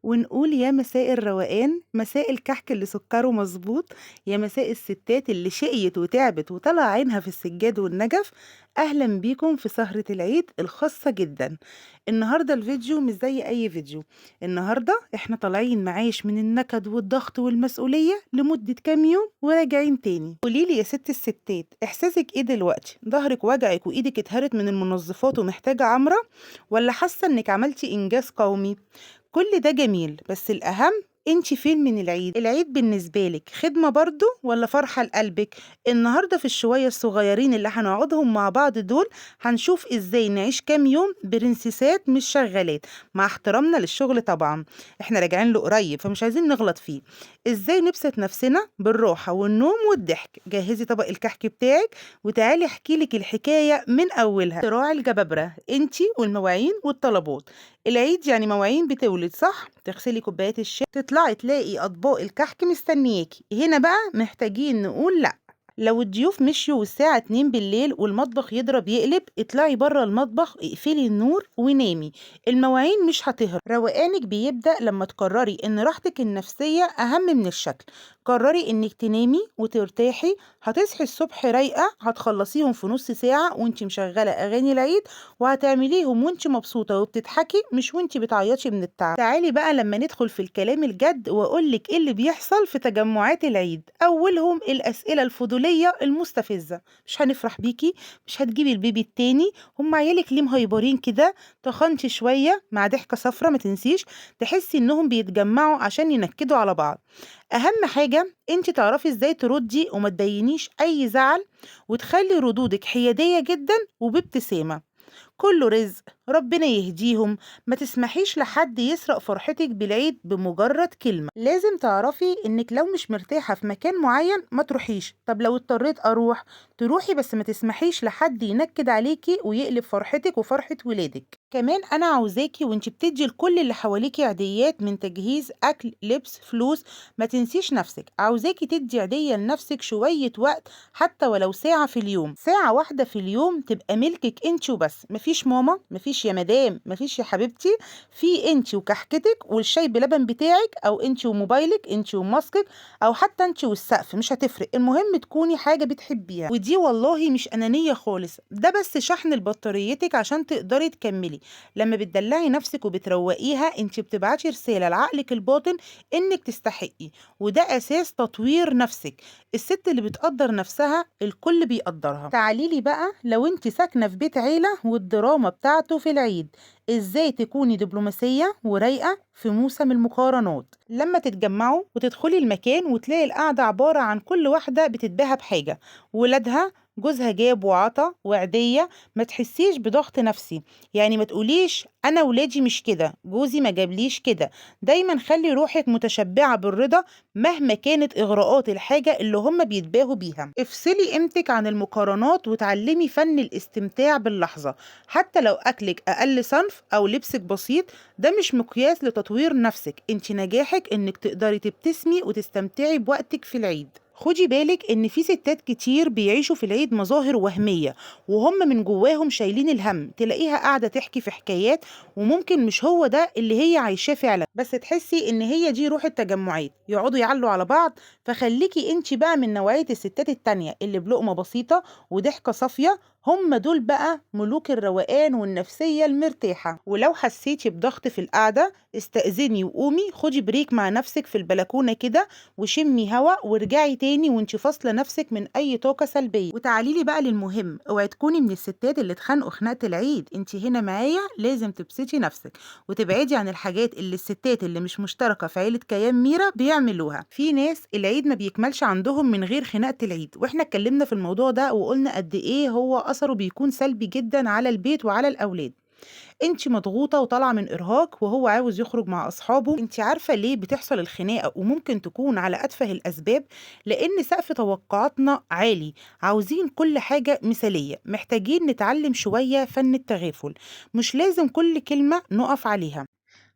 ونقول يا مساء الروقان، مساء الكحك اللي سكره مظبوط، يا مساء الستات اللي شقيت وتعبت وطلع عينها في السجاد والنجف. أهلا بيكم في سهرة العيد الخاصة جدا. النهاردة الفيديو مش زي أي فيديو. النهاردة احنا طالعين معاش من النكد والضغط والمسؤولية لمدة كام يوم وراجعين تاني. قوليلي يا ست الستات، احساسك ايه دلوقتي؟ ظهرك وجعك وايدك اتهرت من المنظفات ومحتاجة عمرة، ولا حاسة انك عملتي انجاز قومي؟ كل ده جميل، بس الأهم انت فين من العيد؟ العيد بالنسبة لك خدمة برضو ولا فرحة لقلبك؟ النهاردة في الشوية الصغيرين اللي هنقعدهم مع بعض دول هنشوف ازاي نعيش كام يوم برنسيسات مش شغالات، مع احترامنا للشغل طبعا، احنا راجعين له قريب فمش عايزين نغلط فيه. ازاي نبسط نفسنا بالراحة والنوم والضحك. جهزي طبق الكحك بتاعك وتعالي احكي لك الحكاية من اولها. صراع الجبابرة، انت والمواعين والطلبات. العيد يعني مواعين بتولد، صح؟ تغسلي كوبايات الشاي، تطلعي تلاقي اطباق الكحك مستنياكي. هنا بقى محتاجين نقول لا. لو الضيوف مشيوا والساعة 2 بالليل والمطبخ يضرب يقلب، اطلعي بره المطبخ، اقفلي النور ونامي، المواعين مش هتهرب. روقانك بيبدأ لما تقرري ان راحتك النفسية اهم من الشكل. قرري انك تنامي وترتاحي، هتصحي الصبح رايقة، هتخلصيهم في نص ساعة وانت مشغلة اغاني العيد، وهتعمليهم وانت مبسوطة وبتضحكي، مش وانت بتعيطي من التعب. تعالي بقى لما ندخل في الكلام الجد واقولك ايه اللي بيحصل في تجمعات العيد. اولهم الاسئلة الفضولية المستفزة. مش هنفرح بيكي، مش هتجيبي البيبي التاني، هم عيالك ليه مهيبرين كده؟ تخنتي شوية مع ضحكة صفرة، ما تنسيش تحسي انهم بيتجمعوا عشان ينكدوا على بعض. اهم حاجة انت تعرفي ازاي تردي وما تبينيش اي زعل، وتخلي ردودك حيادية جدا وبابتسامة. كله رزق، ربنا يهديهم. ما تسمحيش لحد يسرق فرحتك بالعيد بمجرد كلمة. لازم تعرفي انك لو مش مرتاحة في مكان معين ما تروحيش. طب لو اضطريت اروح، تروحي، بس ما تسمحيش لحد ينكد عليكي ويقلب فرحتك وفرحة ولادك. كمان انا عاوزاكي وانت بتدي لكل اللي حواليكي عيديات من تجهيز، اكل، لبس، فلوس، ما تنسيش نفسك. عاوزاكي تدي عيدية لنفسك شوية وقت، حتى ولو ساعة في اليوم، ساعة واحدة في اليوم تبقى ملكك انت وبس. مفيش ماما، مفيش يا مدام، مفيش يا حبيبتي، في انت وكحكتك والشاي بلبن بتاعك، او انت وموبايلك، انت وماسكك، او حتى انت والسقف، مش هتفرق، المهم تكوني حاجة بتحبيها. ودي والله مش أنانية خالص، ده بس شحن لبطاريتك عشان تقدري تكملي. لما بتدلعي نفسك وبتروقيها انت بتبعتي رسالة لعقلك الباطن انك تستحقي، وده اساس تطوير نفسك. الست اللي بتقدر نفسها الكل بيقدرها. تعاليلي بقى لو انت ساكنة في بيت عيلة والدراما بتاعته في العيد، ازاي تكوني دبلوماسية ورايقة في موسم المقارنات. لما تتجمعوا وتدخلي المكان وتلاقي القعدة عبارة عن كل واحدة بتتباهى بحاجة، ولادها، جوزها جاب وعطى وعدية، ما تحسيش بضغط نفسي. يعني ما تقوليش انا ولادي مش كده، جوزي ما جابليش كده. دايما خلي روحك متشبعة بالرضا مهما كانت اغراءات الحاجة اللي هم بيتباهوا بيها. افصلي قيمتك عن المقارنات وتعلمي فن الاستمتاع باللحظة. حتى لو اكلك اقل صنف او لبسك بسيط، ده مش مقياس لتطوير نفسك. انت نجاحك انك تقدري تبتسمي وتستمتعي بوقتك في العيد. خدي بالك ان في ستات كتير بيعيشوا في العيد مظاهر وهمية وهم من جواهم شايلين الهم. تلاقيها قاعدة تحكي في حكايات وممكن مش هو ده اللي هي عايشاه فعلا، بس تحسي ان هي دي روح التجمعات، يقعدوا يعلوا على بعض. فخليكي انت بقى من نوعية الستات التانية اللي بلقمة بسيطة وضحكة صافية، هم دول بقى ملوك الروقان والنفسية المرتاحة. ولو حسيتي بضغط في القعدة استأذني وقومي خدي break مع نفسك في البلكونة كده وشمي هوا وارجعي تاني وانت فاصلة نفسك من أي طاقة سلبية. وتعالي لي بقى للمهم، اوعي تكوني من الستات اللي اتخانقوا خناقة العيد. انت هنا معايا لازم تبسطي نفسك وتبعدي عن الحاجات اللي الستات اللي مش مشتركة في عيلة كيان ميرا بيعملوها. في ناس العيد ما بيكملش عندهم من غير خناقة العيد، واحنا اتكلمنا في الموضوع ده وقلنا قد ايه هو أثره بيكون سلبي جدا على البيت وعلى الأولاد. انت مضغوطة وطالعة من إرهاق وهو عاوز يخرج مع أصحابه. انت عارفة ليه بتحصل الخناقة وممكن تكون على أتفه الأسباب؟ لأن سقف توقعاتنا عالي، عاوزين كل حاجة مثالية. محتاجين نتعلم شوية فن التغافل، مش لازم كل كلمة نقف عليها.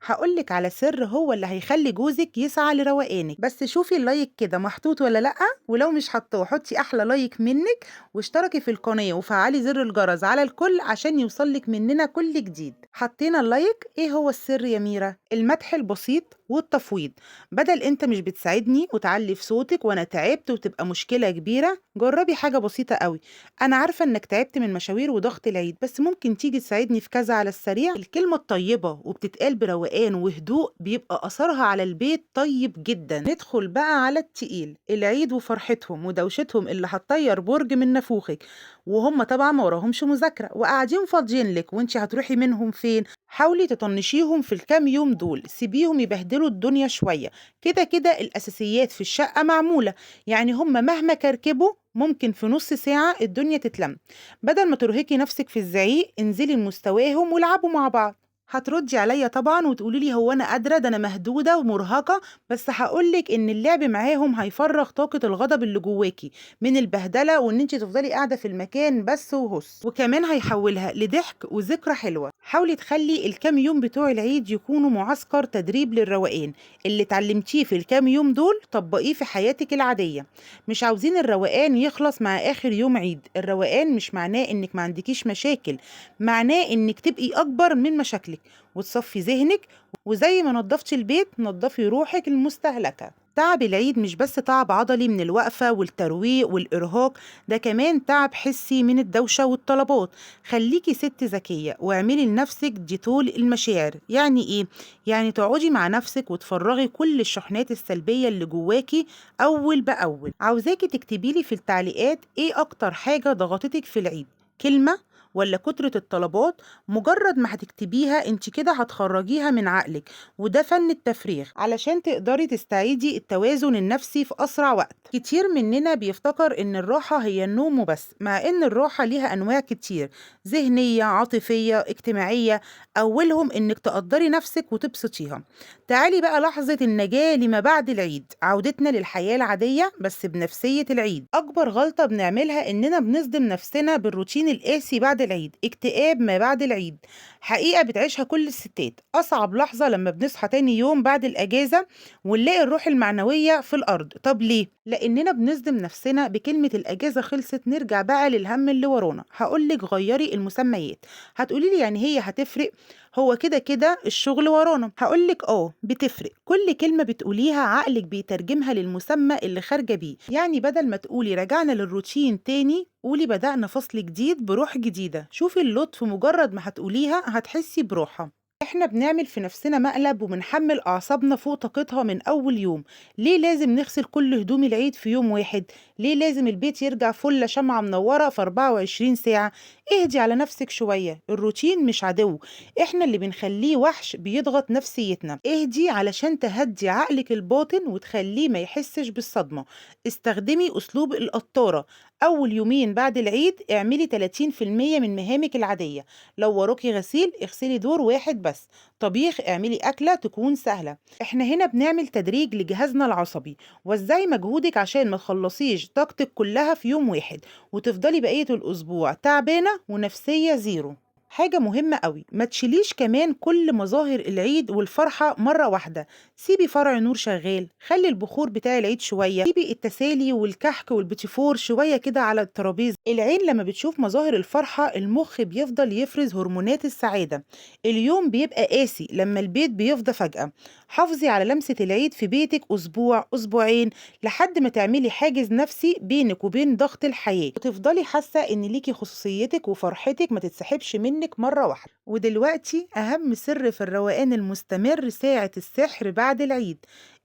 هقولك على سر هو اللي هيخلي جوزك يسعى لروقانك، بس شوفي ال like كده محطوط ولا لأ، ولو مش حطاه حطي احلى like منك، واشتركي في القناة وفعلي زر الجرس على الكل عشان يوصلك مننا كل جديد. حطينا ال like. ايه هو السر يا ميرا؟ المدح البسيط والتفويض. بدل انت مش بتساعدني وتعلي في صوتك وانا تعبت وتبقى مشكلة كبيرة، جربي حاجة بسيطة قوي. انا عارفة انك تعبت من مشاوير وضغط العيد، بس ممكن تيجي تساعدني في كذا على السريع. الكلمة الطيبة وبتتقال بروقان وهدوء بيبقى اثرها على البيت طيب جدا. ندخل بقى على التقيل، العيد وفرحتهم ودوشتهم اللي هتطير برج من نافوخك، وهم طبعا ما وراهمش مذاكرة وقاعدين فاضيين لك، وانت هتروحي منهم فين؟ حاولي تطنشيهم في الكام يوم دول، سيبيهم يبهدلوا الدنيا شوية. كده كده الأساسيات في الشقة معمولة، يعني هم مهما كركبوا ممكن في نص ساعة الدنيا تتلم. بدل ما ترهقي نفسك في الزعيق، انزلي لمستواهم والعبوا مع بعض. هتردي عليا طبعا وتقولي لي هو انا قادرة، ده انا مهدوده ومرهقه، بس هقولك ان اللعب معاهم هيفرغ طاقة الغضب اللي جواكي من البهدله وان انت تفضلي قاعدة في المكان بس وهس، وكمان هيحولها لضحك وذكرى حلوة. حاولي تخلي الكام يوم بتوع العيد يكونوا معسكر تدريب للروقان، اللي اتعلمتيه في الكام يوم دول طبقية في حياتك العادية. مش عاوزين الروقان يخلص مع اخر يوم عيد. الروقان مش معناه انك ما عندكيش مشاكل، معناه انك تبقي اكبر من مشاكلك وتصفي ذهنك، وزي ما نظفتي البيت نظفي روحك المستهلكة. تعب العيد مش بس تعب عضلي من الوقفة والترويق والإرهاق، ده كمان تعب حسي من الدوشة والطلبات. خليكي ست ذكية واعملي لنفسك ديتول المشاعر. يعني ايه؟ يعني تقعدي مع نفسك وتفرغي كل الشحنات السلبية اللي جواكي أول بأول. عاوزاكي تكتبيلي في التعليقات ايه أكتر حاجة ضغطتك في العيد، كلمة ولا كترة الطلبات؟ مجرد ما هتكتبيها انت كده هتخرجيها من عقلك، وده فن التفريغ علشان تقدري تستعيدي التوازن النفسي في أسرع وقت. كتير مننا بيفتكر ان الراحة هي النوم وبس، مع ان الراحة ليها أنواع كتير، ذهنية، عاطفية، اجتماعية، أولهم انك تقدري نفسك وتبسطيها. تعالي بقى لحظة النجاة لما بعد العيد، عودتنا للحياة العادية بس بنفسية العيد. أكبر غلطة بنعملها اننا بنصدم نفسنا بالروتين القاسي بعد العيد، اكتئاب ما بعد العيد، حقيقة بتعيشها كل الستات. أصعب لحظة لما بنصحى تاني يوم بعد الأجازة ونلاقي الروح المعنوية في الأرض. طب ليه؟ لأننا بنصدم نفسنا بكلمة الأجازة خلصت، نرجع بقى للهم اللي ورانا. هقولك غيري المسميات. هتقولي لي يعني هي هتفرق؟ هو كده كده الشغل ورانا. هقولك اه بتفرق. كل كلمة بتقوليها عقلك بيترجمها للمسمى اللي خارجة بيه. يعني بدل ما تقولي رجعنا للروتين تاني، قولي بدأنا فصل جديد بروح جديدة. شوفي اللطف، مجرد ما هتقوليها هتحسي بروحها. احنا بنعمل في نفسنا مقلب وبنحمل اعصابنا فوق طاقتها من اول يوم. ليه لازم نغسل كل هدوم العيد في يوم واحد؟ ليه لازم البيت يرجع فله شمعة منورة في 24 ساعة؟ اهدي على نفسك شوية، الروتين مش عدو، احنا اللي بنخليه وحش بيضغط نفسيتنا. اهدي علشان تهدي عقلك الباطن وتخليه ما يحسش بالصدمة. استخدمي اسلوب القطارة. اول يومين بعد العيد اعملي 30% من مهامك العادية. لو وراكي غسيل اغسلي دور واحد بس، طبيخ اعملي اكلة تكون سهلة. احنا هنا بنعمل تدريج لجهازنا العصبي. وزعي مجهودك عشان ما تخلصيش طاقتك كلها في يوم واحد وتفضلي بقية الاسبوع تعبانة ونفسية زيرو. حاجة مهمة قوي، ما تشيليش كمان كل مظاهر العيد والفرحة مرة واحدة. سيبي فرع نور شغال، خلي البخور بتاع العيد شوية، سيبي التسالي والكحك والبتيفور شوية كده على الترابيزة. العين لما بتشوف مظاهر الفرحة المخ بيفضل يفرز هرمونات السعادة. اليوم بيبقى قاسي لما البيت بيفضى فجأة. حافظي على لمسة العيد في بيتك أسبوع أسبوعين لحد ما تعملي حاجز نفسي بينك وبين ضغط الحياة، وتفضلي حاسة إن ليكي خصوصيتك وفرحتك ما تتسحبش منك مرة واحدة. ودلوقتي أهم سر في الروقان المستمر، ساعة السحر بعد العيد.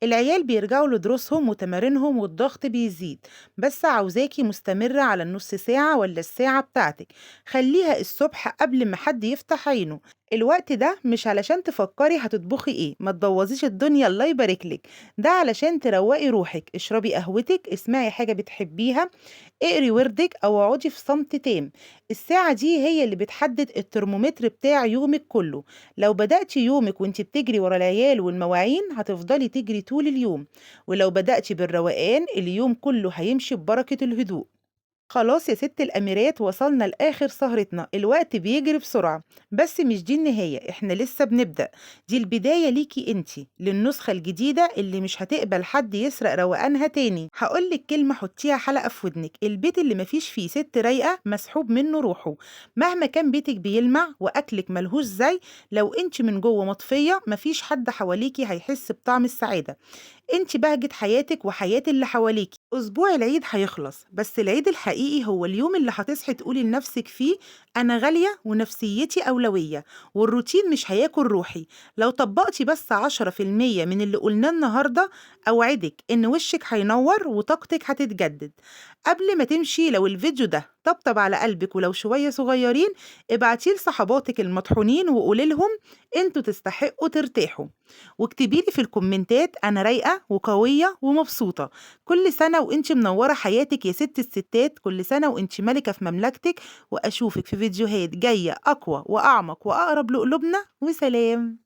العيال بيرجعوا لدروسهم وتمارينهم والضغط بيزيد، بس عاوزاكي مستمرة على النص ساعة ولا الساعة بتاعتك. خليها الصبح قبل ما حد يفتح عينه. الوقت ده مش علشان تفكري هتطبخي ايه، ما تبوظيش الدنيا الله يباركلك، ده علشان تروقي روحك. اشربي قهوتك، اسمعي حاجة بتحبيها، اقري وردك، او اقعدي في صمت تام. الساعة دي هي اللي بتحدد الترمومتر بتاع يومك كله. لو بدأتي يومك وانت بتجري ورا العيال والمواعين هتفضلي تجري طول اليوم، ولو بدأتي بالروقان اليوم كله هيمشي ببركة الهدوء. خلاص يا ست الأميرات، وصلنا لآخر سهرتنا. الوقت بيجري بسرعة، بس مش دي النهاية، احنا لسه بنبدأ. دي البداية ليكي انتي للنسخة الجديدة اللي مش هتقبل حد يسرق روقانها تاني. هقولك كلمة حطيها حلقة في ودنك: البيت اللي مفيش فيه ست رايقة مسحوب منه روحه. مهما كان بيتك بيلمع وأكلك ملهوش زي، لو انت من جوه مطفية مفيش حد حواليكي هيحس بطعم السعادة. انت بهجة حياتك وحياة اللي حواليكي. أسبوع العيد هيخلص، بس العيد الحقيقي هو اليوم اللي هتصحي تقولي لنفسك فيه أنا غالية ونفسيتي أولوية، والروتين مش هياكل روحي. لو طبقتي بس 10% من اللي قلناه النهاردة، أوعدك إن وشك هينور وطاقتك هتتجدد. قبل ما تمشي، لو الفيديو ده طبطب على قلبك ولو شوية صغيرين، ابعتيه لصحباتك المطحونين وقولي لهم انتوا تستحقوا ترتاحوا. واكتبيلي في الكومنتات أنا رايقة وقوية ومبسوطة. كل سنة وانت منورة حياتك يا ست الستات، كل سنة وانت ملكة في مملكتك، وأشوفك في فيديوهات جاية أقوى وأعمق وأقرب لقلوبنا. وسلام.